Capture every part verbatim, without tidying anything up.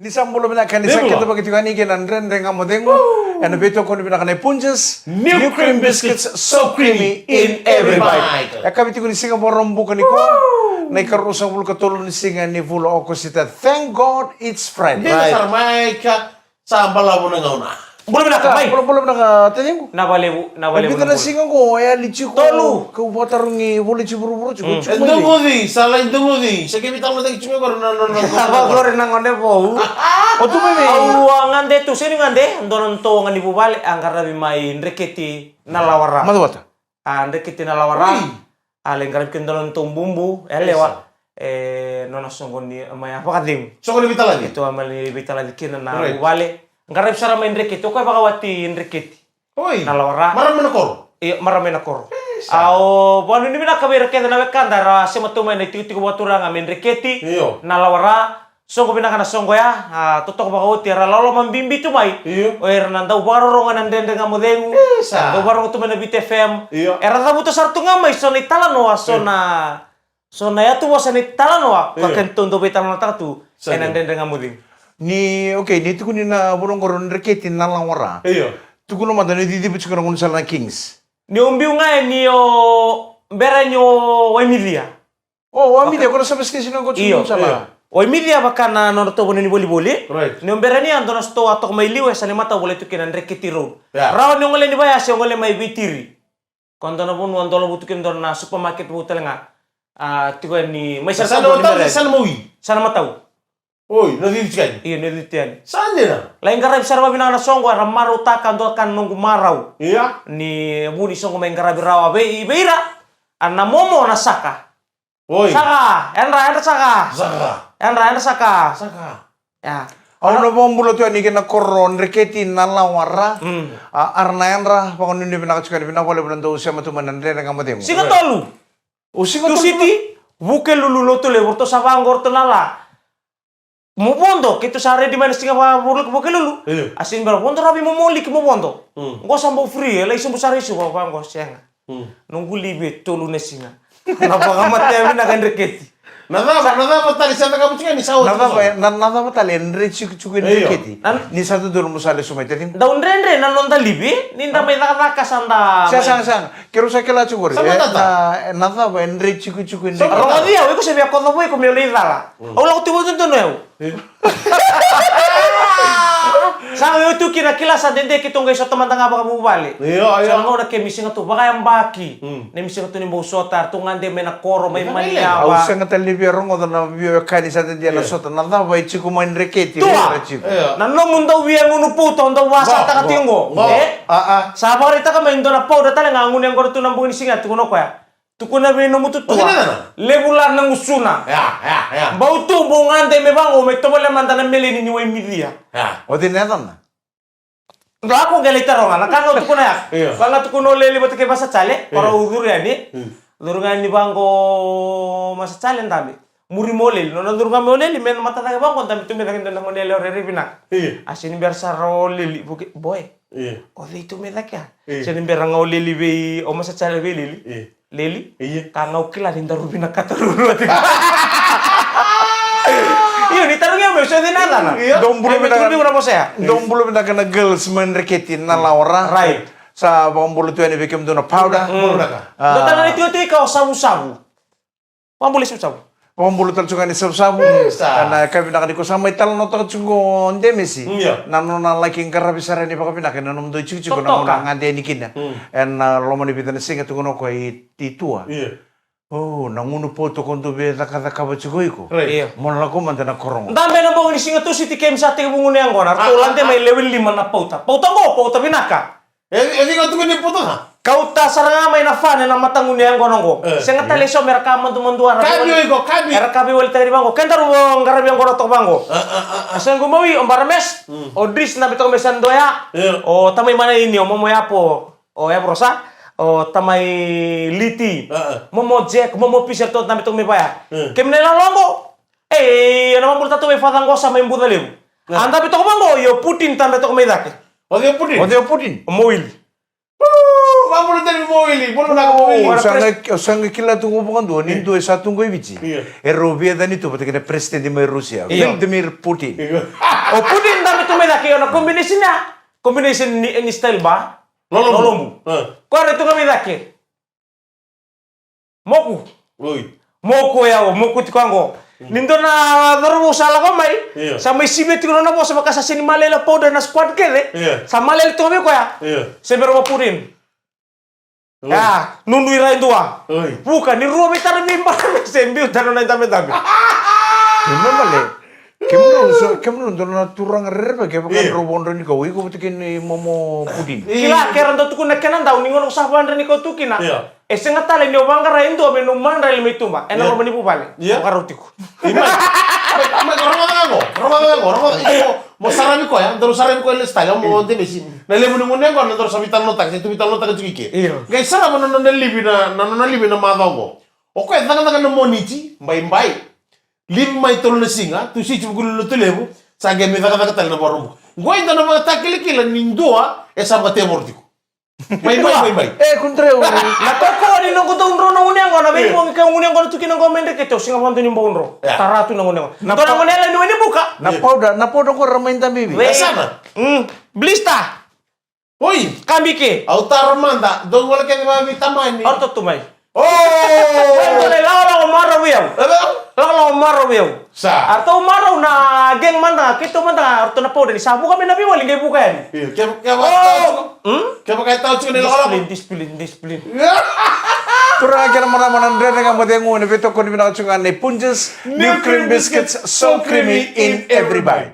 Ni sa bula vinaka, ni sa keda vakatiko yani kei na Dredre Ga Mo Cegu. Ena veitokoni vinaka nei Punjas. New cream biscuits, so creamy in every bite. E kavi tiko ni siga Vakaraubuka nikua. Na ikarua sagavulu ka tolu ni siga ni vula o Okosita. Thank God it's Friday. Dina sara mai ka sa balavu na gauna. Bula vinaka, mai. Bula, bula vinaka, taciqu. Na valevu, na valevu. Vica na siga qo, e yali tiko. Tolu. Kau vakatarogi, volai tiko vuravura tiko. E dogoci, sa lai dogoci. Sa kei veitalanoataki tiko qori na, na, na, na. Vakori na gone vou. O tu mai vei? Au a gade tu, sega ni gade. Dua na nodatou ga ni vuvale, a qaravi mai Dreketi na Lawara. Macuata. A Dreketi na Lawara. Oi. A lai qaravi kina dua na nodatou bubu, e lewa. E nona soqo ni mai a vakacegu. Soqo ni veitalaci. Keitou a mai veitalaci kina na vuvale. Qaravi sara mai Dreketi, o koya vakawati Dreketi. Oi. Na Lawara. Marama mai na koro. Io, marama mai na koro. A o vakanuinui vinaka vei ira kece na wekada era sema tu mai na itikotiko vakaturaga mai Dreketi. Io. Na Lawara. Soqo vinaka na soqo ya, a, totoka vakaoti era loloma bibi tu mai. Io. O ira na dau vakarorogo ena Dredre Ga Mo Cegu. Dau vakarorogo tu mai na Viti F M. Io. Era cavuta sara tu ga mai so na italanoa, so na, so na yatuvosa ni talanoa. Io. Ka keitou dau veitalanoataka tu ena Dredre Ga Mo Cegu. Ni, okay, ni tukuni na vanua qori o Dreketi na Lawara. Io. Tukuna mada ni ciciva tiko na gaunisala na Kings. Ni o biu ga e ni o bera ni o Waimicia. O, o Waimicia, ko na saba skesi na qo. Io. Sala. O Waimicia vaka na nodratou vanua ni volivoli. Right. Ni o bera ni a dua na sitoa toka mai liu e sa ni matau volai tu kina Dreketi Road. Rawa ni o gole ni vaya se o gole mai Vitiri. Ko dua na vanua dolavu tu kina dua na supermarket vou tale ga. A, tiko yani mai sa na matau. Sa na matau. Oi, na cici yani. Io, na cici yani. Sa dina. Lai qaravi sara vavinaka na soqo, era marautaka dua ka na noqu marau. Ia. Ni vu ni soqo mai qaravi rawa vei, vei ira. A na momo na saka. Oi. Saka, yadra, yadra saka. Saka. Yadra, yadra saka. Saka. Ia. Au na vakabula tu yani kei na koro Dreketi na Lawara. Mm. A, ara na yadra, vakanuinui vinaka tiko yani, vinaka vakalevu na dau sema tu mai na Dredre Ga Mo Cegu. Siga tolu. O siga tolu. Tusiti, Vukelulu, Lotulevu, ratou sa vaqo ratou na la. Mo vodo, keitou sa redi mai na siga vavuluki Vukelulu. Io. A sini bera vodo ravi mo moliki mo vodo. Mm. Qo sa bau free, e lai sobu sara i Suva, vaqo sega. Mm. Noqu livi e tolu na siga. Na vakamatea vinaka e Dreketi. Na cava, na cava tale sa caka mutu yani sa oti. Na cava, na, na cava tale e dre tsikutsuku e Dreketi. Io. Ni sa dodonu mo sa lesu mai, taciqu. Dau dredre na noda livi, ni da mai cakacaka sa da. Sa, sa, sa. Keirau sa kila tiko qori. Sa matata. E, na, na cava e dre tsikutsuku e Dreketi. Sa matata. Rogoci au, iko se via kocovo iko meu lai cala. Mm. Au lako tu vakadodonu au. Sa qai oti kina kila sa dede keitou qai sota mada ga vakavuvale. Io, io. Sa na gauna kei mi sega tu vakayabaki. Mm. Ni mi sega tu ni bau sota, ratou gade mai na koro, mai Maniava. Au sega tale ni via rogoca na veiwekani sa dede na sota. Na cava e tiko mai Dreketi, tua. Io. Na nomu dau via gunu pouta, dau vasataka tiko qo. E? A, a. Sa vakaraitaka mai dua na pauda tale ga gunu yaqona tu na bogi ni siga, tukuna o koya. Tukuna vei nomu tutua. Levu la na gusuna. Ya, ya, ya. Bau tu, bau gade me vaqo, me tovolea mada na meleni ni Waimicia. Ya. O cei na yacana? Dua ko qai lai taroga, na ka ga au tukuna ya. Io. Vaka ga tukuna o Leli vata kei Masacale, ko rau curu yani. Mm. Curu ga yani vaqo Masacale dabe. Muri mai o Leli, nona curu ga mai o Leli, me na mata cake vaqo, dabe tu me cake dua na gone yalewa rairai vinaka. Io. A sini bera sara o Leli, vuke, boy. Io. O cei tu me cake ya? Io. Sini bera ga o Leli vei, o Masacale vei Leli. Io. Leli. Io. Ka ga au kila ni daru vinakata ruarua tiko. Io, ni tarogi au me, so cei na yacana? Io. Dou bula vinaka. Dou bula vinaka na girls mai Dreketi na Lawara. Right. Sa vakabula tu yani vei kemudou na pauda. Mm. Bula vinaka. A. Dou tale na itikotiko o Savusavu. Vakabula i Savusavu. Vakabula tale tiko ga ni Savusavu. Io, sa. Ena yakavi vinaka nikua sa mai talanoataka tiko o Demesi. Mm, io. Na nona laki qaravi sara yani vakavinaka ena nomudou itikotiko na gauna a gade yani kina. Mm. Ena loma ni vica na siga tukuna o koya i, i tua. Io. O, na gunu pauta ko dou via cakacakava tiko iko. Right. Io. Mo na lako mada na koro qo. Dabe na bogi ni siga Tusiti keimami sa tekivu gunu yaqona. Ratou lade mai lewe lima na pauta. Pauta qo, pauta vinaka. E, e cei ga tukuni e puta ga? Kauta sara ga mai na fane na mataqu ni yaqona qo. E. Sega tale eso me ra ka madumadua, era ka vei iko, ka vei. Era ka veiwalitaki vaqo. Kedaru qaravi yaqona toka vaqo. A, a, a, a. Sa qu mawi, o Barames, mm, o Dris na dabe toka mai Sadoya, e, o tamai Manaini, o momo Yapo, o Yavorosa, o tamai Liti, a, a, momo Jack, momo Pisa, ratou dabe toka mai vaya. E. Kemuni na ilawalawa qo, e, na mabula tatou mai Father Qosa mai Bucalevu. A. A dabe toka vaqo, io Putin, dabe toka mai cake. O cei o Putin? O cei o Putin? O Mowili. Uu, mabula tale Oili, bolo na ka oili. O sa qai, o sa qai kila tu qo vakadua ni dua e sa tu qo i Viti. Io. E rau via cani tu vata kei na president mai Rusia. Io. Vladimir Putin. Io. O Putin dabe tu mai cake, o na combination ya. Combination ni, ni style ba. Lolomu. Lolomu. E. Ko re tu ga mai cake. Moku. Oi. Moku ya, o moku tiko qo. Mm. Ni dua na cauravou sa lako mai. Io. Sa mai sivia tiko na nona vosa vaka sa sega ni malele, powder na squad kece. Io. Sa malele tu ga mai koya. Io. Se bera mo Putin. Oi. A, nunu i ra e dua. Oi. Vuka, ni rua veitaravi bara se biu tana na idabedabe. Ni mamale. Kemudou so, kemudou dou na turaga rerevaki, kevaka drau vakadra ni kau, iko vata kei na momo Putin. Kila, ke ra dau tukuna kena dau, ni gauna ko sa vakadra ni kau tu kina. Io. E sega tale ni o vaqara e dua me nomu madrali mai tuba. Ena loma ni vuvale. Io. Vakarau tiko. Mai, mai, rogoca ga qo, rogoca ga qo, rogoca ga qo. Mo saravi koya, daru saravi koya lesu tale, mo Demesi. Na levu ni gone qo, na daru sa veitalanoataka, se tu veitalanoataka tiko i ke. Io. Qai sarava na nona livi na, na nona livi na macawa qo. O koya cakacaka na Moniti, baibai. Livi mai tolu na siga, tu siti vuku ni lotu levu, sa qai mai cakacaka tale na Vakaraubuka. Qo e dua na vakatakilakila ni dua, e sa vakatevoro tiko. Mai, mai, mai, mai. E, kudreu. Na toka ni noqu dau dro na gunu yaqona, vei bogi ke gunu yaqona tu kina qo me dreketi, au sega vakadua ni bau dro. Tara tu na gunu yaqona. Dua na gone yalewa ni Wainibuka. Na powder, na powder qo ra mai dabe i vei? Vei. Blister. Oi. Kabi ke. Au taro mada, dou gole kece vaveitamani. Orto tu mai. O! Lakolako marau vei au. Lakolako marau vei au. Sa. Aratou marau na gang mada ga, keitou mada ga, aratou na powder ni sa vuka mai na veiwali qai vuka yani. Io, kevaka e tau tiko na ilakolako. Discipline, discipline, discipline. Turaga kei na marama, na Dredre Ga Mo Cegu ena veitokoni vinaka tiko ga nei Punjas New Cream Biscuits, so creamy in every bite.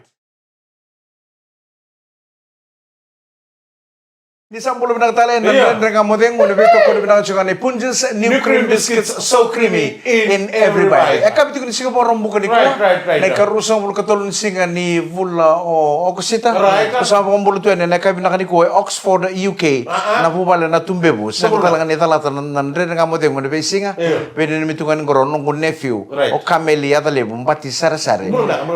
Ni sa bula vinaka tale na Dredre Ga Mo Cegu, na veitokoni vinaka tiko ga nei Punjas New Cream Biscuits, so creamy in every bite. E kavi tiko ni siga Vakaraubuka nikua, na ikaruasagavulu ka tolu ni siga ni vula o Okosita. Ko sa vakabula tu yani ena kavi vinaka nikua e Oxford, U K, na vuvale na Tubevu. Sega tale ga ni calata na Dredre Ga Mo Cegu ena veisiga. Veinanumi tu ga ni qo o noqu nephew o Kameli Yacalevu, bati saresare,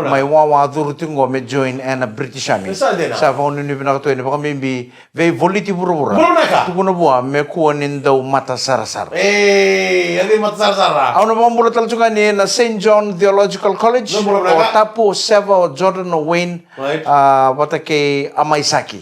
mai wawa curu tiko qo me join ena British Army. Sa vakanuinui vinaka tu yani, vakabibi veivoliti vuravura. Tukuna vua me kua ni dau mata sarasara. Au na vakabula tale tu ga yani ena Saint John Theological College, o Tapu, o Seva, o Jordan, o Wayne, vata kei Amaisaki.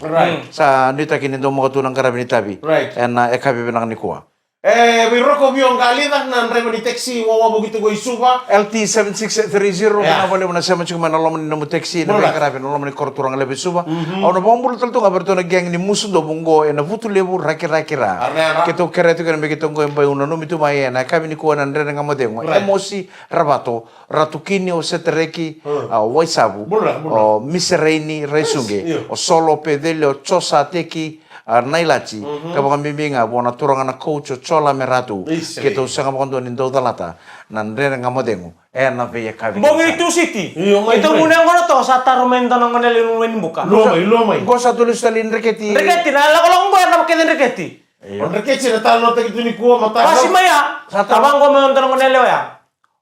Sa nuitaki ni dau maka tu na qaravi ni tavi ena yakavi vinaka nikua. E vei Roko Vio Qalica, na draiva ni taxi wawa vuki tu qo i Suva. L T seven six three zero, vinaka vakalevu na sema tiko mai na loma ni nomu taxi, na veiqaravi ena loma ni koro turaga levu i Suva. Au na vakabula tale tu ga vei iratou na gang ni Musudovu qo ena Vutulevu, Rakiraki, Ra. Keitou kerea tiko kina me keitou qo e bai, au nanumi tu mai ena yakavi nikua na Dredre Ga Mo Cegu. Emosi Ravato, Ratu Kini, o Setereki, o Waisavu, o Miseraini Raisuqe, o Solo Peceli, o Josa Teki, a, Nailati, ka vakabibi ga vua na turaga na coach o Jola me Ratu. Keitou sega vakadua ni dau calata na Dredre Ga Mo Cegu ena veiyakavi. Bogi ni Tusiti. Io, mai, keitou gunu yaqona toka sa taro mai e dua na gone yalewa ni Wainibuka. Lua mai, lua mai. Qo sa tu lesu tale i Dreketi. Dreketi, na lakolako qo e cava kece Dreketi? Io. O Dreketi na talanoataki tu nikua, mataka. Vasi mai ya. Sa taro. A vaqo mai e dua na gone yalewa ya.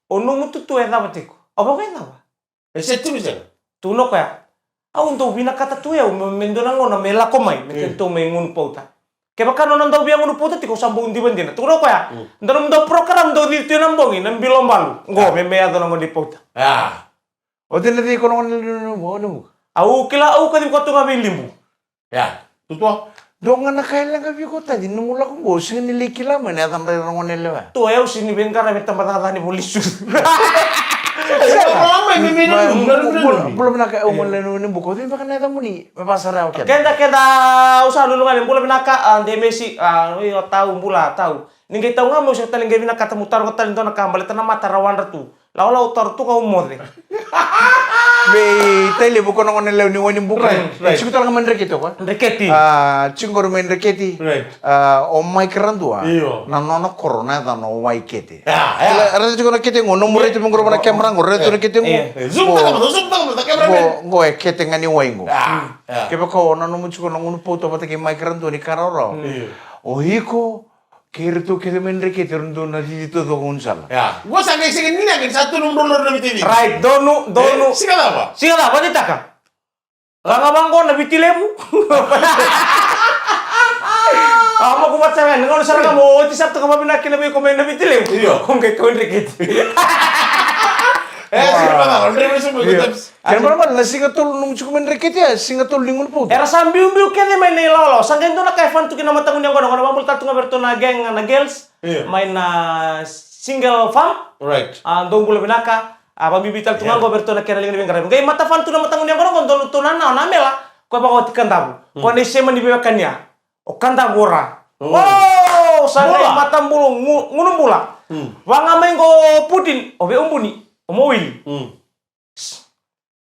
O nomu tutu e cava tiko? O vaqo e cava? E se tu ni sega. Tukuna o koya, au dau vinakata tu e au me, me dua na gauna me lako mai, me kedatou mai gunu pauta. Kevaka nona dau via gunu pauta tiko, au sa bau diva dina. Tukuna o koya, dua na nomudou program dau cici tu ena bogi, na bilo balu. Qo, me, me yaco na gauna ni pauta. Oti na cei ko na gauna ni, ni, ni, ni, ni. Au kila, au kacivi koya tu ga vei Libu. Ia, tutua. Dua ga na ka e leqa vei iko, tadi, nomu lako qo, sega ni lai kila mai na yaca ni rairai na gone yalewa. Tu, au sega ni veiqaravi e tabacakacaka ni voli sucu. Bula vinaka, au gone yalewa ni Wainibuka, o cei beka na yacamuni? Me vakasara au keda. Keda, keda, au sa lulu ga ni bula vinaka, a, Demesi, a, io, tau, bula, tau. Ni qai tau ga, meu sega tale ni qai vinakata meu taroga tale e dua na ka baleta na mata rawadra tu. Lakolako toro tu ga au moce. Vei Tailevu, ko na gone yalewa ni Wainibuka. Right, right. E tiko tale ga mai Dreketi o koya? Dreketi. A, tiko qori mai Dreketi. Right. A, o Mike Radua. Io. Na nona koro na yacana o Waikete. Ia, ia. Raica tiko na kete qo, nomu raica tiko qori na camera qo, raica tiko na kete qo. Ia. E, zoom taka mada, zoom taka mada, cameraman. Qo, qo e kete ga ni wai qo. Ia, ia. Kevaka o nanuma tiko na gunu pauta vata kei Mike Radua ni ka rawarawa. Io. O iko, kei iratou kece mai Dreketi, era dua na cici taucoko gaunisala. Ia. Qo sa qai sega ni leqa, ni sa tu nomu drololo na Viti. Right, donu, donu. E, siga cava? Siga cava, vakadeitaka. Raga vaqo na Viti Levu. A, mo ko vata ga, na gauna sara ga mo oti sa toka vavinaka kina vei ko mai na Viti Levu. Io. Ko qai kau dreketi. E, sira vata, o dreketi sa mo Io. Kena ibalebale na siga tolu nomu tiko mai dreketi, a siga tolu ni gunu pauta. Era sa biubiu kece mai na ilawalawa. Sa qai dua na ka e fun tu kina na mataqu ni yaqona, qo na vabula tale tu ga vei iratou na gang, na girls. Io. Mai na single farm. Right. A, dou bula vinaka. A, vabibi tale tu ga qo vei iratou na kena liga ni veiqaravi. Qai mata fun tu na mataqu ni yaqona qo, dua na tou na, na, na mela. Ko vakaoti Kadavu. Ko na isema ni veiwekania. O Kadavu ra. Mm. Wow! Sa Bula. Qai matabulu ngu-, gunu bula. Mm. Vaga mai qo Putin, o Veubuni, o Mawili. Mm.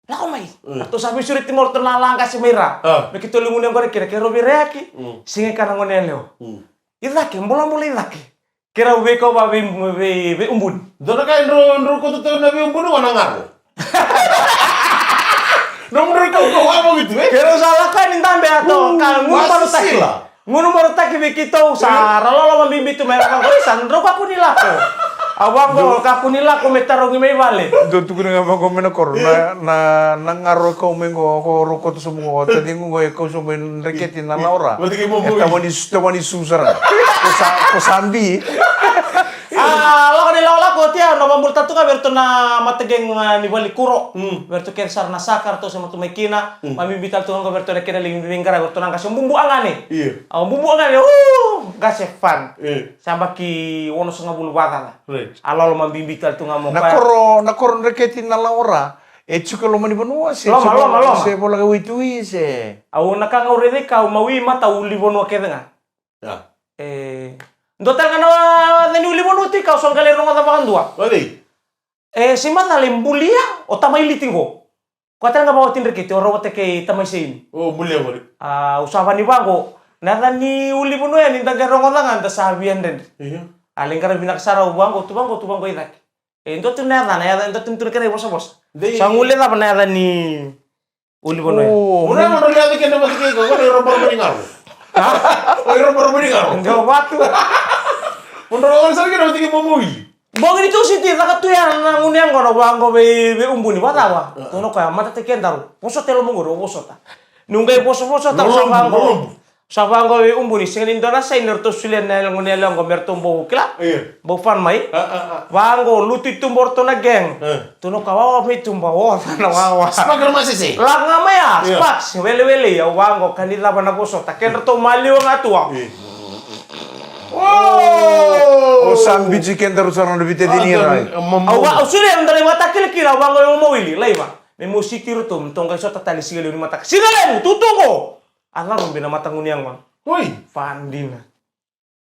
Lako mai. Mm. Ratou sa veisureti mai o ratou na lagasi mai ra. Ah. Me keitou liga gunu yaqona kina, keirau veirayaki. Mm. Siga e ka na gone yalewa. Mm. I cake, bulabula i cake. Keirau veikau vei, vei, Veubuni. Dua na ka e drau, drau kauta tau na Veubuni, o na garo. Nomudrau kaukauwa vakavitu, e? Keirau sa lako yani dabe, a, toka, gunu marutaki. Gunu marutaki vei keitou, sa ra loloma bibi tu mai, ra vaqo, sa drau kakua ni lako. Au vaqo, kakua ni lako me tarogi mai vale. Dou tukuna ga vaqo mai na koro, na, na, na garo e kau mai qo, ko rau kauta sobu qo, taciqu qo e kau sobu mai dreketi na lawa ra. E tawani, tawani su sara. Ko sa, ko sa bi. A, lako ni lakolako oti ya, na vabula tale tu ga vei iratou na mataqeng, a, ni valikuro. Mm. Vei iratou kece sara na saka, ratou sema tu mai kina. Mm. Vabibi tale tu ga qo vei iratou na kena liga ni veiqaravi, vei iratou na qase, o Bubu Agane. Io. A, o Bubu Agane, u, qase fun. Io. Sa yabaki onosagavulu vakacaca. Right. A, loloma bibi tale tu ga mo Na koya. Koro, na koro dreketi na lawa ra. E tiko e loma ni vanua, se loma, tiko loma, loma. Se voleka Waitui, se. Au na ka ga au raica i kau, mawi mata, uli vanua kece ga. Ia. E, dua tale ga na yaca ni ulunivanua tiko au sa qai lai rogoca vakadua. O cei? E, se macala i Bulia, o Tamailiti qo. Koya tale ga vakaoti Dreketi, o rau vata kei Tamaiseini. O, Bulia qori. A, au sa vani vaqo. Na yaca ni ulunivanua yani da qai rogoca ga da sa via dredre. Io. A lai qaravi vinaka sara au vaqo, tu vaqo, tu vaqo i cake. E, dua tu na yaca, na yaca, dua tu na kena ivosavosa. Dei. Sa gule cava na yaca ni Uli vanua ya. O, o na mo lia vei kena vata kei ko, ko ira borobori garo. Ha? O ira borobori garo. Dua vatu. Mo dro o sa kena vata kei mo mo i. Bogi ni tou siti, caka tu ya na gunu yaqona vaqo vei, vei Ubuni, vacava. Tono koya, mata te kedaru. Vosota e loma qori, o vosota. Ni qai voso, vosota, sa vaqo. Sa vaqo vei Ubuni, sega ni dua na saini, eratou solia na gunu yalewa qo me ratou bau kila. Io. Bau fun mai. A, a, a. Vaqo, lutu i tuba o ratou na gang. E. Tono ka wawa mai tuba, o, na wawa. Sparkle masese. Lako ga mai a, io. Sparks, welewele, ia vaqo, ka ni cava na vosota. Kedratou maliwa ga tu a. Io. O, o sa biuti kedaru sara na veitacini ira. Au va, au solia na dra ni vakatakilakila, au vaqo, e, mo mawili, laiva. Me mo siti iratou, me tou qai sota tale siga levu ni mataka. Siga levu, tutu qo. A carubi na mataqu ni yaqona. Oi. Fadina.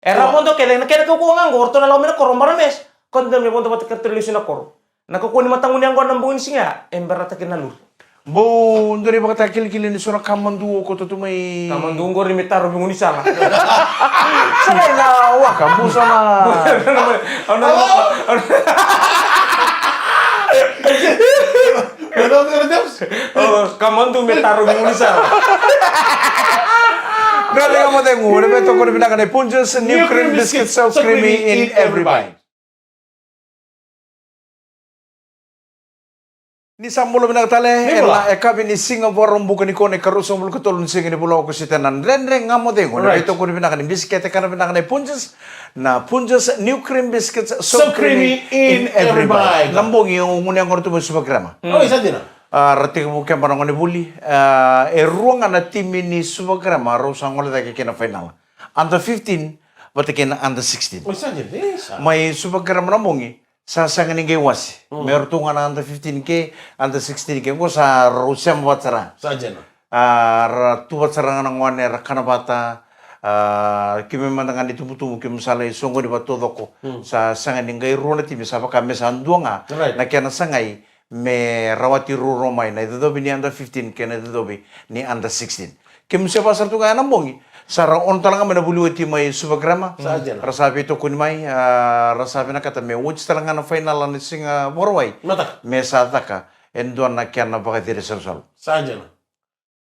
Era vodo kece, na kena kaukauwa ga qo, o ratou na lako mai na koro, bara mes. Ko dua me vodo vata kei ratou lesu na koro. Na kaukauwa ni mataqu ni yaqona na bogi ni siga ya, e berata kina na lori. Bau dua na ivakatakilakila ni so na ka madu o koto tu mai. Ka madu qori me tarovi gaunisala. Sa na waka, bau sa na. Ka madu me tarovi gaunisala. Dua na ka madu e gu, ena veitokoni vinaka nei Punjas, new cream biscuit, so creamy in every bite. Ni sa bula vinaka tale, ena yakavi ni siga Vakaraubuka nikua, na ikaruasagavulu ka tolu ni siga ni vula o Okosita, na Dredre Ga Mo Cegu, ena veitokoni vinaka ni bisikete kana vinaka nei Punjas, na Punjas new cream biscuits, so creamy in every bite. Na bogi o gunu yaqona tu mai Suva Grammar. Oi, sa dina. A, ra tekivu keba na gonevuli. A, e rua ga na timi ni Suva Grammar rau sa gole cake ki na fainala. Under fifteen vata kei na under sixteen. Oi, sa dina, e, sa. Mai Suva Grammar na bogi sa sega ni qai wase. Mm. Me ratou ga na under fifteen ke, under sixteen ke, qo sa rau sema vata sara. Sa dina. A, ra tu vata sara ga na gone, ra kana vata. A, keimami mada ga na itubutubu, keimami sa lai soqoni vata taucoko. Mm. Sa sega ni qai rua na timi, sa vaka me sa dua ga na kena sagai me rawati ruarua mai na icocovi ni under fifteen kei na icocovi ni under sixteen. Keimami se vaka sara tu ga ena bogi, sa ra on tale ga mai na vuli oti mai Suva Grammar. Sa dina. Ra sa veitokoni mai, a, ra sa vinakata me oti tale ga na fainala na siga Vakarauwai. Mataka. Me sa caka e dua na kena vakaciri salusalu. Sa dina.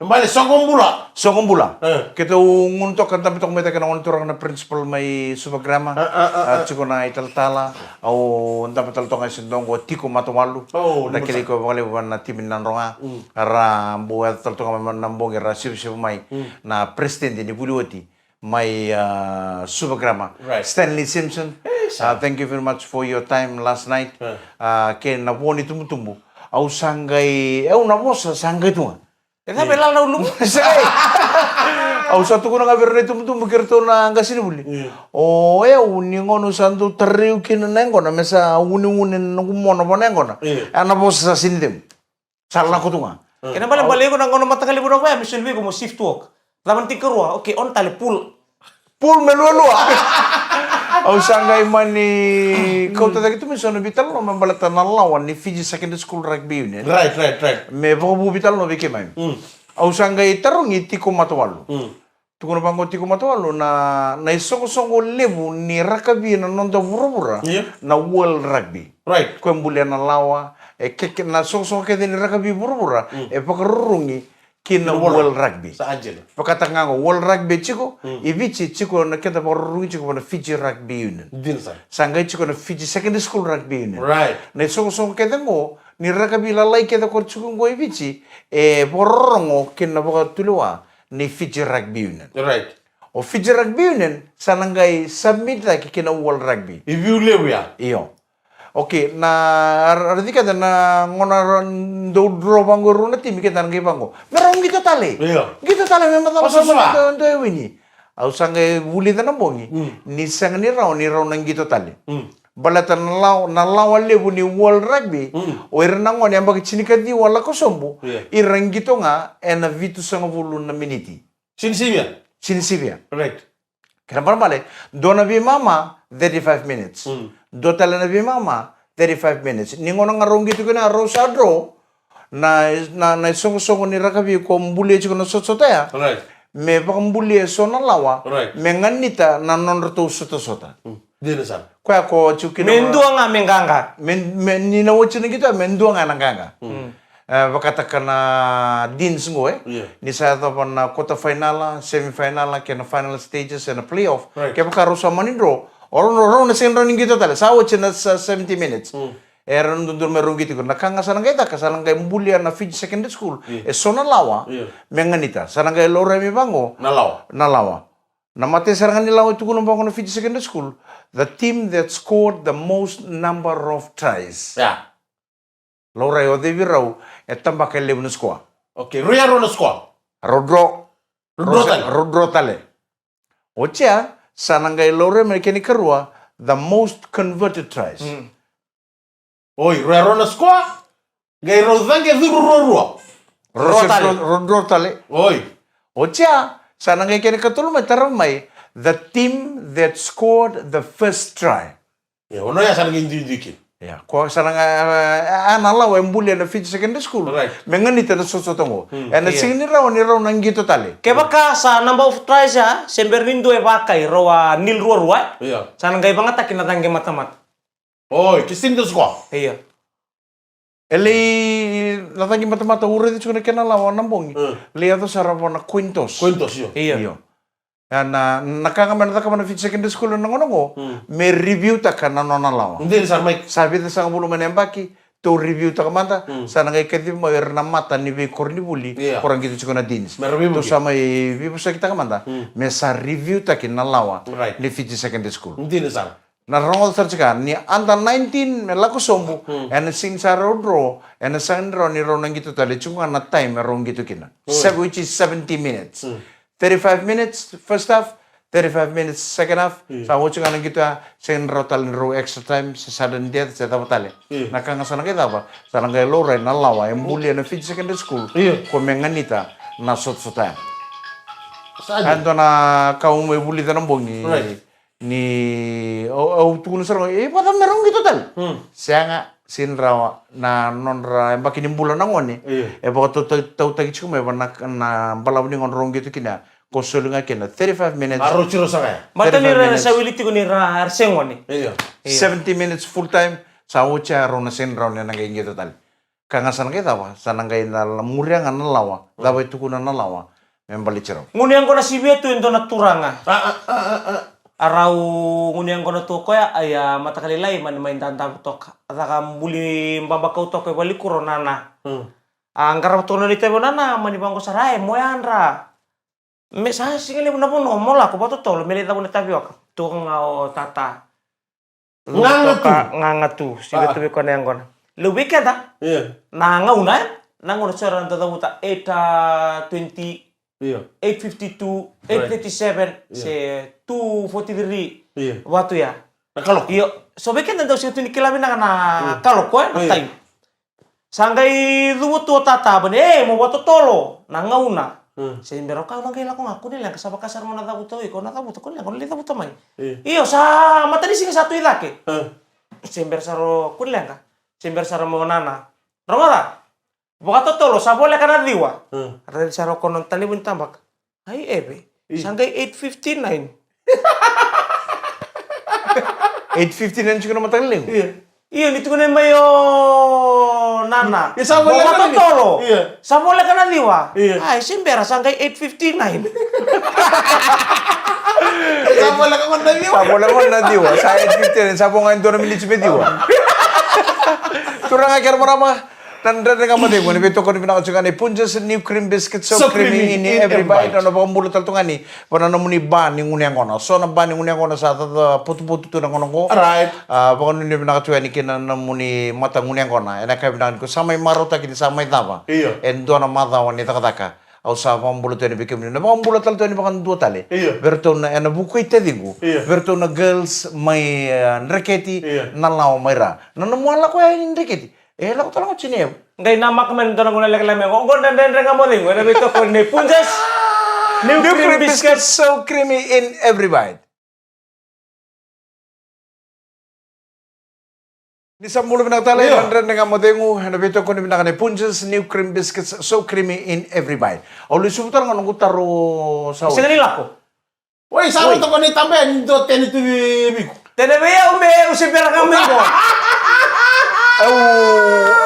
Bale, soqo bula. Soqo bula. E. Keitou gunu toka, dabe toka mai cake na gone turaga na principal mai Suva Grammar. A, a, a, a. A, tiko na italatala. Au dabe tale toka ga e se dua qo, Tiko Matawalu. O, da kilai koya vakalevu ena timi ni Nadroga. Mm. Ra bau yaco tale toka mai na bogi, ra sivasiva mai. Mm. Na president ni vuli oti. mai, ah, Suva Grammar. Right. Stanley Simpson, eh, sa, ah, thank you very much for your time last night. Eh. Ah, kei na vo ni tubutubu. Au sa qai, au na vosa sa qai tu ga. E cava e lala na ulumu? Sa qai. Au sa tukuna ga vei ira na itubutubu kei iratou na qasenivuli. Mm. O yau ni gauna au sa dau tarai au kina na yaqona me sa uneune na noqu mona vua na yaqona. Mm. A na vosa sa sega ni cegu. Sa lako tu ga. Mm. Kena balebale iko na gauna mataka levu na koya, mission vei iko mo shift work. Cava na tikarua? Okay, on tale, pull. Pull me lualua. Au sa qai mani kauta cake tu mai so na veitalanoa me baleta na lawa ni Fiji Secondary School Rugby Union. Right, right, right. Me vakavu veitalanoa vei keimami. Mm. Au sa qai tarogi Tiko Matawalu. Mm. Tukuna vaqo Tiko Matawalu, na, na isoqosoqo levu ni rakavi na noda vuravura, yeah, na World Rugby. Right. Ko e bulia na lawa, e keke na soqosoqo kece ni rakavi vuravura, mm, e vakarurugi ki na, ki na World, World Rugby. Sa Angela. Vakataka ga qo, World Rugby e tiko, mm, i Viti e tiko na keda vakarurugi tiko vua na Fiji Rugby Union. Dina sara. Sa qai tiko na Fiji Secondary School Rugby Union. Right. Na isoqosoqo kece qo ni rakavi lalai kece ko tiko qo i Viti, e vakarorogo ki na vakatulewa ni Fiji Rugby Union. Right. O Fiji Rugby Union sa na qai submit cake ki na World Rugby. I view levu ya. Io. Okay, na ra-, ra-, keda na gauna ra dau draw vaqo e rua na timi, keda na qai vaqo. Me rau qito tale. Io. Qito tale me macala. Oso sa sua. Dua, dua e wini. Au sa qai vulica na bogi, mm, ni sega ni rawa ni rau na qito tale. Mm. Baleta na lawa, na lawa levu ni World Rugby, mm, o ira na gone yabaki tinikaciwa lako sobu, yeah, ira qito ga ena vitusagavulu na miniti. Sini sivia? Sini sivia. Right. Kena balebale, dua na veimama, thirty-five minutes. Mm. Dua tale na veimama, thirty-five minutes. Ni gauna ga rau qito kina, rau sa draw, na, na, na isoqosoqo ni rakavi ko bulia tiko na sotasota ya. Right. Me vakabulia e so na lawa, right, me ganita na nodratou sotasota. Mm. Dina sara. Koya ko tiko kina. Me dua ga me qaqa. Me, me, ni na oti na qito, me dua ga na qaqa. Mm. E, vakataka na Deans qo, e? Yeah. Ni sa yacova na quarter final, semi final, kei na final stages, ena playoff. Right. Kevaka rau sa mani draw, o rau, rau na sega ni rawa ni qito tale. Sa oti na sa seventy minutes. Mm. Era na dodonu me rau qito tiko. Na ka ga sa na qai caka, sa na qai bulia na Fiji Secondary School. Yeah. E so na lawa, yeah, me ganita. Sa na qai laurai mai vaqo. Na lawa. Na lawa. Na matai sara ga ni lawa e tukuna vaqo na Fiji Secondary School. The team that scored the most number of tries. Yeah. Laurai o cei vei rau e tabaka e levu na score. Okay, rui a rua na score. Rau draw. Rau draw tale. Rau draw tale. Oti ya, sa na qai laurai mai na kena ikarua, the most converted tries. Mm. Oi, rui a rua na score. Qai rau caqe curu ruarua. Rau draw tale. Rau draw tale. Oi. Oti ya, sa na qai kena ikatolu mai, tarava mai, the team that scored the first try. Ia, o na ya sa na qai duidui kina. Ia, ko sa na qai, a, a, na lawa e bulia na Fiji Secondary School. Right. Me ganita na sotasota qo. Hmm. Ena sega ni rawa ni rau na qito tale. Kevaka sa number of tries ya, se bera ni dua e vakai, rau a nil ruarua. Ia. Sa na qai vagataki na caqe matamata. Oi, ke sega ni dua score. Ia. E lai na caqe matamata, au raica tiko na kena lawa na bogi. Hmm. Lai yaco sara vua na coin toss. Coin toss, io. Io. Io. Ia na, na ka ga me na cakava na Fiji Secondary School ena gauna qo, hmm, me review taka na nona lawa. Dina sara, Mike. Sa vica sagavulu mai na yabaki, tou review taka mada, hmm, sa na qai kacivi mai o ira na mata ni veikoronivuli, ia, ko ra qito tiko na Deans. Me review. Tou sa mai veivosaki taka mada, hmm, me sa review taki na lawa, right, ni Fiji Secondary School. Dina sara. Na rogoca sara tiko ga, ni under nineteen me lako sobu, hmm, ena sega ni sa rau draw, ena sega ni rau ni rau na qito tale, tiko ga na time e rau qito kina. Hmm. Sev-, which is seventy minutes. Hmm. Thirty-five minutes first half, thirty-five minutes second half, hmm, sa oti ga na qito ya, sega ni rau tale ni rau extra time, se sudden death, se cava tale. Hmm. Na ka ga sa na qai cava, sa na qai laurai na lawa e bulia na Fiji Secondary School, hmm, ko me ganita na sotasota ya. Sa ya. Dua na ka au mai vulica na bogi. Right. Ni, au, au tukuna sara ga, e, vacava me rau qito tale? Hmm. Sega, sega ni rawa, na nodra yabaki ni bula na gone, io, e vakatautautaki tiko mai vua na, na balavu ni gauna rau qito kina, ko soli ga kina thirty-five minutes. Ma rau tiro saka ya. Baleta ni ra sa wili tiko ni ra, ra se gone. Io. Io. Seventy minutes full time, sa oti ya rau na sega ni rawa ni na qai qito tale. Ka ga sa na qai cava, sa na qai na la-, muria ga na lawa, cava e tukuna na lawa me baleti rau. Gunu yaqona sivia tu e dua na turaga. A, a, a, a, a. A rau gunu yaqona tu o koya, a ia mataka lailai mani mai dadabe toka. A caka buli babakau toka e valenikuro o nana. Hmm. A qarava toka na nona itavi o nana, mani vaqo sara, e, mo yadra. Me sa siga levu na vanua mo lako vakatotolo me lai cavu na tavioka. Toka ga o tata. Gaga tu. Toka, gaga tu. Siga tu vei koya na yaqona. Levu vei keda. Io. Na gauna, e? Na gauna so era dau cavuta eight, ah, twenty, io, eight fifty-two, right, eight thirty-seven, io, se two forty-three. Io. Vatu ya. Na kaloko. Io. So vei keda dau sega tu ni kila vinaka na, io, kaloko, e? Na, io, time. Sa qai cuva tu o tata, vani, e, mo vakatotolo na gauna. Hmm. Se bera o ka na qai lako ga, kua ni leqa, sa vaka sara mo na cavuta o iko, na cavuta, kua ni leqa, o na lai cavuta mai. Io. Io, sa matanisiga sa tu i cake. Hmm. Se bera sara o, kua ni leqa. Se bera sara mo nana. Rogoca. Vakatotolo, sa voleka na ciwa. Hmm. Raici sara o koya na talevoni tabaka. Ai, Eve. Io. Sa qai eight fifty-nine. Eight fifty-nine tiko na mataka lailai qo? Io. Io, ni tukuna mai o nana. Io, sa voleka na ciwa. Vakatotolo. Io. Sa voleka na ciwa. Io. Ai, se bera, sa qai eight fifty-nine. Sa voleka gona na ciwa. Sa voleka gona na ciwa. Sa eight fifty-nine, sa vo ga e dua na miniti me ciwa. Turaga kei na marama. Na Dredre Ga Mo Cegu, ena veitokoni vinaka tiko ga ni Punjas New Cream Biscuit, so creamy in every bite. Nona vakabula tale tu ga ni, vua na nomuni ba ni gunu yaqona. So na ba ni gunu yaqona sa caca potupotu tu na gauna qo. Right. A, vakanuinui vinaka tu yani kina nomuni mata gunu yaqona. Ena ka vinaka ni ko sa mai marautaki ni sa mai cava. Io. E dua na macawa ni cakacaka. Au sa vakabula tu yani vei kemuni. Na vakabula tale tu yani vakadua tale. Io. Vei ratou na, ena vuku i taciqu. Io. Vei ratou na girls mai, e, Dreketi, io, na lawa mai Ra. Na nomu a lako yani Dreketi. E lako tale ga o Cinevu. Qai namaka mai na dua na gauna lekaleka mai qo. Qo na Dredre Ga Mo Cegu, ena veitokoni ni Punjas. New cream biscuits. So creamy in every bite. Ni sa bula vinaka tale, io, na Dredre Ga Mo Cegu, ena veitokoni vinaka ni Punjas, new cream biscuits, so creamy in every bite. Au lesuva tale ga noqu taro sa oti. Sega ni lako. Oi, sa oti. Oi. Toka ni tabe, ni dua tene tu vei iko. Tene vei au me, au se bera ga mai qo. Au,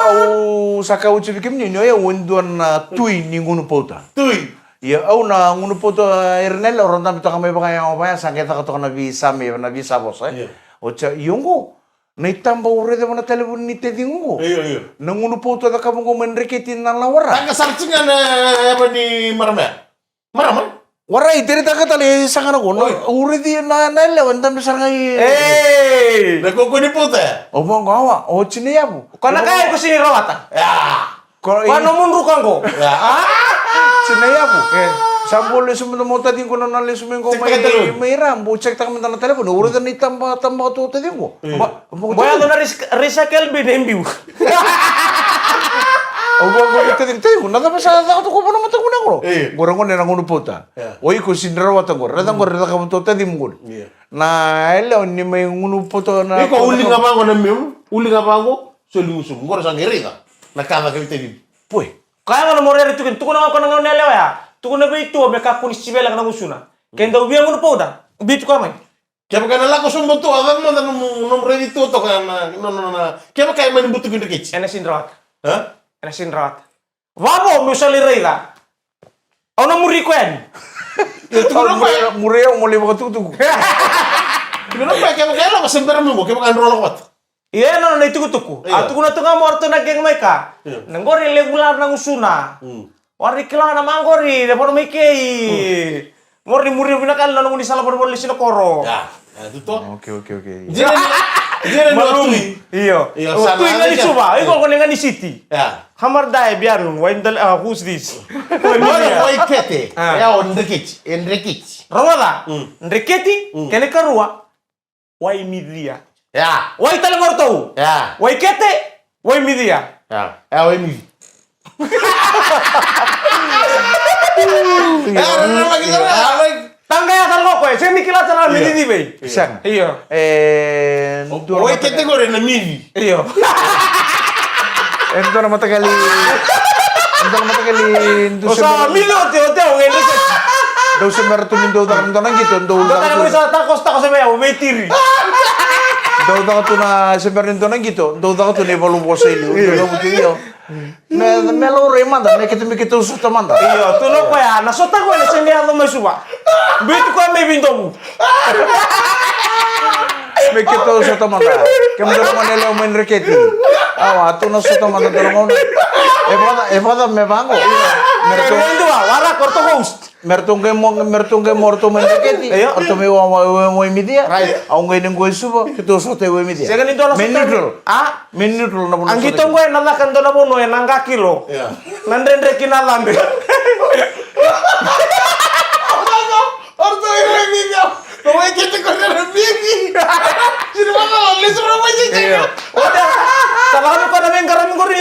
au sa kaya oti vei kemuni, ni o yau e dua na tui ni gunu pauta. Tui. Ia, au na gunu pauta, e, ira na yalewa, rau dabe toka mai vakayago vaya, sa qai caka toka na veisame, na veisavosa, e. Io. Oti ya, io qo. Na itaba au raica vua na talevoni ni taciqu qo. Io, io. Na gunu pauta cakava qo mai Dreketi na lawa Ra. Taka sara tiko ga na yava ni marama ya. Marama? Warai, teri taka tale e saga na qo. Oi. Au raici na, na yalewa, e dabe sara ga i. Ei! Na kaukaua ni pauta ya. Au vaqo, awa, o Cinevu. Ko na ka e ko sega ni rawata. Ya. Ko, ko i nomu druka qo. Ya. Cinevu. E. Sa bau lesu mada mai o taciqu na nona lesu mai qo mai, mai Ra, bau check taka mada na talevoni. Au raica na itaba, taba tu o taciqu. E. Ba, ba, ba, yaco na ris-, recycle bin e biu. Au vaqo, taciqu, taciqu, na cava sa caka tu qo vua na mataqu na qo? E. Qo ra gone na gunu pauta. Ya. O iko sega ni rawata qo. Raica qo, raica ka vata o tacimu qo. Ya. Na yalewa ni mai gunu pauta na. Iko uli ga vaqo na memu, uli ga vaqo, soli gusumu. Qo ra sa qai raica. Na ka caka vei tacimu. Poi. Kaya ga na mo rere tukuni, tukuna ga ko na gauna yalewa ya. Tukuna vei tua me kakua ni sivia leqa na gusuna. Ke dau via gunu pauta, biu tu koya mai. Kevaka na lako sobu tu, a cava mada nomu, nomu raici tu toka na, na, na, na. Kevaka e mani butuki Dreketi. Ena sega ni rawata. Ha? Ena sega ni rawata. Vavo, meu sa lai raica. Au na muri koya yani. Io, tukuna koya. Muri au, mo lai vakatukutuku. Tukuna koya, kevaka e lako se bera meu qo, kevaka e dro lako vata. Ia, na nona itukutuku. Io. A tukuna tu ga mo ratou na gang mai ka. Io. Na qori e levu la na gusuna. Mm. Warai kila na maqori, na vona mai kei. Mm. Qori ni muri vinaka na nona guni sala vona vona lesi na koro. Ya, ya, tu to. Okay, okay, okay. Jira ni, jira ni o Tui. Io. Io, o Tui ga ni Suva, io, iko ko ni ga ni city. Ya. Hamar dai biaru, wai ndal, ah, who's this? Wai Kete. Ah. Ya, o Ndreketi, e Ndreketi. Rogoca? Mm. Ndreketi, mm, kena ikarua. Wai Micia. Ya. Wai tale ga o ratou. Ya. Wai Kete, wai Micia. Ya. Ya, wai Mici. Ya, ya, ya, ya, ya. Taqaya tale ga o koya, sega ni kila tale ga Mici vei. Sega. Io. E, o, dua na wai Kete qori na Mici. Io. E dua na mataqali. E dua na mataqali. O sa Mici o te, o te, o qai Ndreketi. Dou se bera tu ni dou caka ni dua na qito, dou caka tu. Dou caka tu na, se bera ni dua na qito, dou caka tu na ivalu vosa i liu. Io. Dou caka tu, io. Me, me laurai mada, me keitou, me keitou sota mada. Io, tu na koya, na sota koya, na sega ni yaco mai Suva. Biuti koya mai Veidovu. Me keitou sota mada. Kemudou na gone yalewa mai Ndreketi. Awa, tou na sota mada dua na gauna. E vaka, e vaka me vaqo. Me ratou. Dua, wara, ko ratou host. Me ratou qai mo, me ratou qai mo, ratou mai Dreketi. Io. Ratou mai Wa, Wa, Wa, Waimidia. Right. Au qai ni qo i Suva, keitou sota i Waimidia. Sega ni dua na me sota. Neutral. A? Me neutral na vanua. A qito qo ena caka e dua na vanua ena qakilo. Io. Na dredre ki na cabe. Orto i Waimidia. Ko wai kete ko na bibi. Sini mama, lesu ro mai. Io. Ota. Sa lako ko na veiqaravi qori.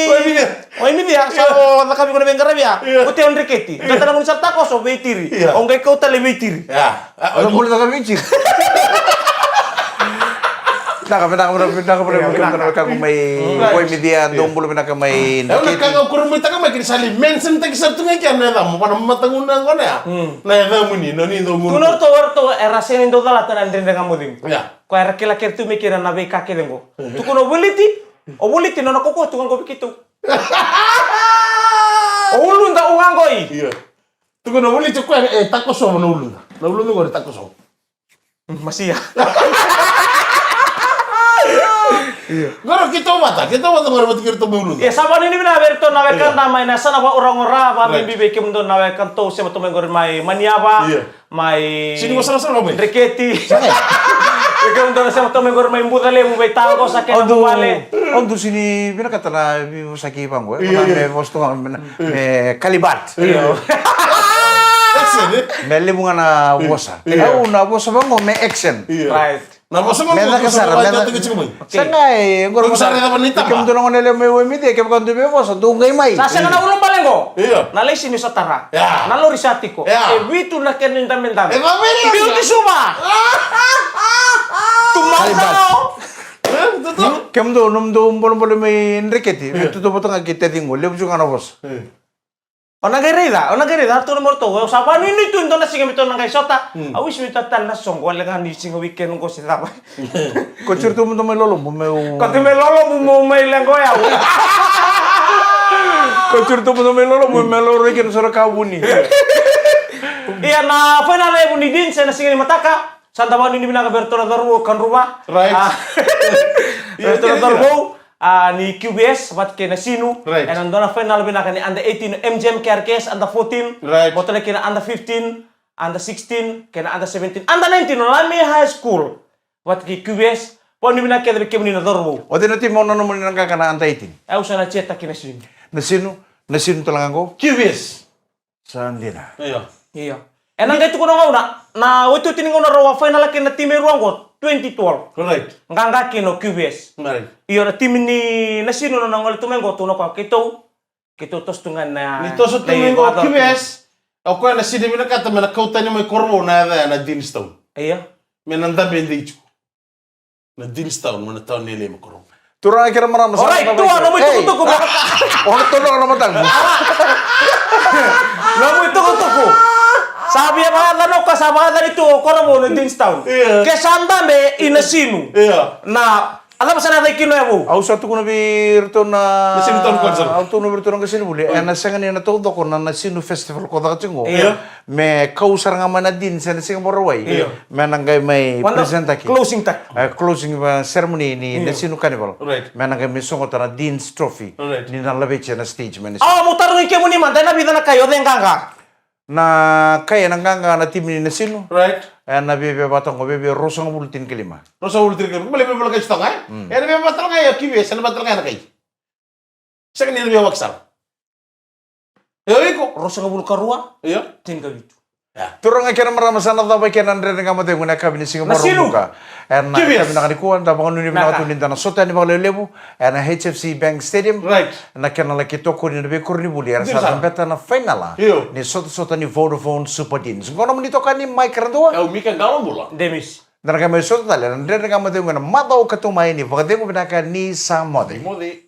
Waimidia. Waimidia, sa o cakavi ko na veiqaravi ya. Io. Oti o Dreketi. Io. Data na gunu sa takoso veitiri. Io. O qai kau tale veitiri. Ia. A, o bula caka veitiri. Vinaka, vinaka, vinaka, vinaka, vinaka, vinaka, vinaka, vinaka, vinaka, mai Waimidia, dou bula vinaka mai Dreketi. E, na ka ga kuru mai taka mai kina sali, mention taki sara tu ga kina na yacamu, vana mataguna gona ya. Mm. Na yacamuni, na ni dou bula. Tukuna ratou, ratou, era sega ni dau calata na dredre ga mo cegu. Ia. Ko era kila kece tu mai kina na veika kece qo. Tukuna o Voliti, o Voliti nona kaukaua tu ga qo vei keitou. O uluda u ga qo i. Ia. Tukuna o Voliti o koya e takoso na uluda. Na uluda qori takoso. Mm, masia. Ia. Qori keitou vata, keitou vata qori vata keitou mai uluda. Ia, sa vanuinui vinaka vei iratou na wekada mai na yasana vakaoqo ra, vakabibi vei kemudou na wekada tou sema tu mai qori mai Maniava. Ia. Mai sini wasarasara mai Dreketi. Sa qai. E kemudou na sema tu mai qori mai Bucalevu, mai Tagosa kei na vuvale. Au dau sini vinakata na veivosaki vaqo, e. Io, io. Me vosa tu ga me, me kalibat. Io. Action, e? Me levu ga na vosa. Io. Au na vosa vaqo me action. Io. Right. Na vosa me caka sara, me caka tiko mai. Okay. Sa qai, qori sa raica vata ni tama. Kemudou na gone levu mai Waimidia, kevaka dou via vosa, dou qai mai. Sa sega na ulubale qo. Io. Na laisini sa tara. Ia. Na lori sa tiko. Ia. E vitu na kena idabedabe. E vavei. Biuti Suva. Tumau sa no. E, tutu. Kemudou, nomudou bolebole mai Dreketi. Io. Me tutu vata ga kei taciqu, levu tiko ga na vosa. Io. O na qai raica, o na qai raica, ratou na maratou, au sa vanuinui tu e dua na siga me tou na qai sota. Mm. Au wish me tou tale na soqo, wale ga ni siga weekend qo se cava. Ko tiro tu mo dou mai lolobu, meu. Ko tu mai lolobu, mo mai leqo yau. Ko tiro tu mo dou mai lolobu, me laurai kina sara ka vuni. Ia na final levu ni Deans ena siga ni mataka. Sa da vanuinui vinaka vei iratou na cauravou, kadruva. Right. A, vei iratou na cauravou, a, ni Q V S vata kei Nasinu. Right. Ena dua na final vinaka ni under eighteen, M G M K R K S under fourteen. Right. Mo tale kei na under fifteen, under sixteen, kei na under seventeen, under nineteen, o Lami High School. Vata kei Q V S, vanuinui vinaka kece vei kemuni na cauravou. O cei na timi o nanuma ni na qaqa na under eighteen? Au sa na cheer-taki Nasinu. Nasinu, Nasinu tale ga qo. Q V S. Sa dina. Io. Io. Ena qai tukuna gauna, na otioti ni gauna rau a final kei na timi e rua qo, twenty twelve. Right. Qaqa kina o Q V S. Right. Io, na timi ni Nasinu na gole tu mai qo, tukuna o koya keitou, keitou toso tu ga na. Ni toso tu mai qo Q V S, o koya na sini vinakata me na kau tani mai Korovou na yaca ya na Deanstown. Io. Me na dabe dei tiko. Na Deanstown, mo na tawa ni lei me Korovou. Turaga kei na marama, sa. Alright, na tua, nomu itukutuku. Hey. O na todroka na matamu. Nomu itukutuku. Sa via vakacanoka, sa vakacani tu o Korovou na Deanstown. Io. Ke sa dabe i Nasinu. Io. Na, a cava sa na yaco kina ya vou? Au sa tukuna vei iratou na Nasinu Town Council. Au tukuna vei iratou na qasenivuli. Oi. Ena sega ni na taucoko na Nasinu Festival ko caka tiko qo. Io. Me kau sara ga mai na Deans ena siga Vakarauwai. Io. Me na qai mai present-taki. Closing-taki. E, closing, e, ceremony ni Nasinu Carnival. Right. Me na qai mai sogota na Dean's Trophy. Right. Ni na laveti ena stage mai Nasinu. Au mo tarogi kemuni mada, ena vica na kai o cei qaqa? Na kai ena qaqa na timi ni Nasinu. Right. Ena viavia vata qo, viavia ruasagavulu tinikalima. Ruasagavulu tinikalima. Bale, bale, kai sitoga, e? Mm. Ena viavia vata ga ya Q V S, ena vata ga na kai. Sega ni na via waki sara. E o iko? Ruasagavulu ka rua. Io. Tinikavitu. Ia. Turaga kei na marama, sa na cava kei na Dredre Ga Mo Cegu ena yakavi ni siga Vakaraubuka. Ena yakavi vinaka nikua, da vakanuinui vinaka tu ni da na sota yani vakalevulevu ena H F C Bank Stadium. Right. Na kena laki tokoni na veikoronivuli era sa cabeta na fainala ni sotasota ni Vodafone Super Deans. Qo nomuni itokani Mike Radua. E o Mika Qalobula. Demis. Da na qai mai sota tale ena Dredre Ga Mo Cegu ena macawa ka tu mai, ni vakacegu vinaka, ni sa moce. Moce.